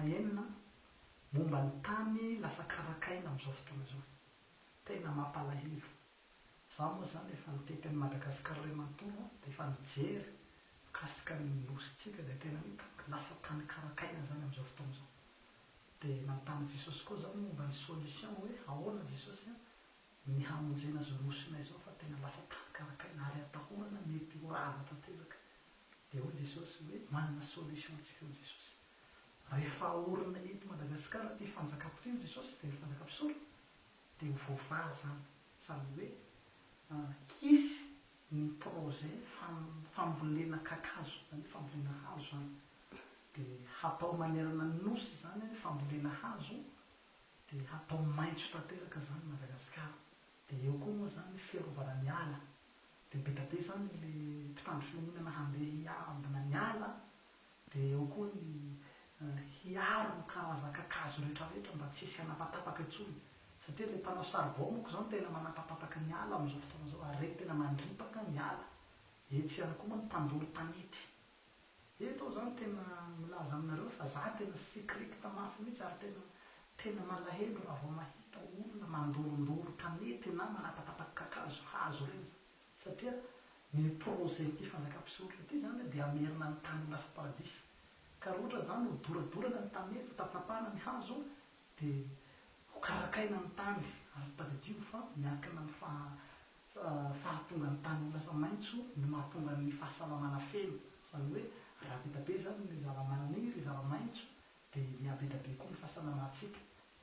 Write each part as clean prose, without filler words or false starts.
6 momba ny tany lasa karakaina amin'izao fotoana izao. Tena mampalahelo. Izaho moa izany efa nitety an'i Madagasikara iray manontolo aho dia efa nijery mikasika ny nosintsika dia tena hitako lasa tany karakaina izany amin'izao fotoana izao. Dia nanontany Jesosy koa izany momba ny solution hoe ahoana Jesosy an ny hamonjena izao nosinay izao fa tena lasa tany karakaina ary atahorana mety ho rava tanteraka. Dia hoy Jesosy hoe manana solution antsika hoy Jesosy. Rehefa aorina eto Madagasikara ity fanjakako ity hoy Jesosy dia ny fanjakam-pisorona dia ho voavaha izany. Izany hoe hisy ny projet fambolena kakazo, izany hoe fambolena hazo izany. Dia hatao manerana ny Nosy izany ny fambolena hazo, dia hatao maitso tanteraka izany Madagasikara. Dia eo koa moa izany ny fiarovana ny ala. Dia be dia be izany ilay mpitandro filaminana handeha hiambina ny ala Dia eo koa ny hiaro ny karazan-kakazo rehetrarehetra mba tsy hisy hanapatapaka intsony. Satria ilay mpanao saribao manko izao no tena manapatapaka ny ala amin'izao fotoana izao ary ireny tena mandripaka ny ala. Etsy ihany koa moa ny mpandoro tanety. Eto aho izany tena milaza aminareo fa za tena strict mafy mihitsy ary tena tena malahelo raha vao mahita olona mandorondoro tanety na manapatapaka kakazo, hazo ireny zany. Satria ny projet-n'ity fanjakam-pisorona ity izany dia hamerina ny tany ho lasa paradisa. Ka raha ohatra izany ho doradorana ny tanety, ho tapatapahana ny hazo, dia ho karakaina ny tany. Ary tadidio fa miankina amin'ny fahatonga ny tany ho lasa maitso no mahatonga ny fahasalamana feno. Izany hoe raha be dia be izany ny zava-maniry, zava-maitso, dia miha-be dia be koa ny fahasalamantsika.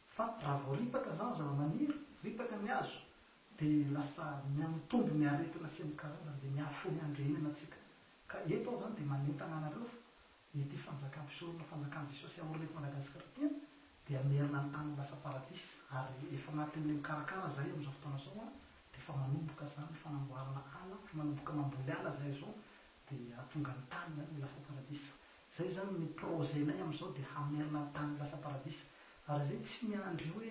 Fa raha vao ripaka izany ny zava-maniry, ripaka ny hazo, dia lasa mihamitombo ny aretina sy ny karazany dia mihafohy andrehinana tsika ka eto aho zany dia manentana anareo fa ity fanjakam-pisorona fanjakan'i Jesosy aorina eto Madagasikara ity an dia hamerina ny tany ho lasa paradisa ary efa anatin'ilay mikarakara zahay amin'izao fotoana izao an dia efa manomboka zany ny fanamboarana ala efa manomboka mamboly ala zahay izao dia hahatonga ny tany zany ho lasa paradisa Zay zany ny projet nay amizao dia hamerina ny tany ho lasa paradisa. Ary zay tsy miandry hoe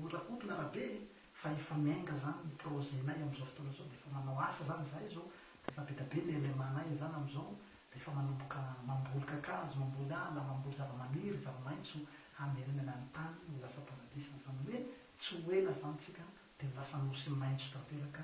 ho Rakoto na Rabe e, fa efa miainga zany ny projet nay amizao fotoana zao dia efa manao asa zany zahay zao, dia efa be dia be ny LMA nay zany amizao dia efa manomboka mamboly kakazo, mamboly ala, mamboly zavamaniry, zavamaitso hamerenana ny tany ho lasa paradisa. Zany hoe tsy ho ela zany tsika dia ho lasa nosy maitso tanteraka.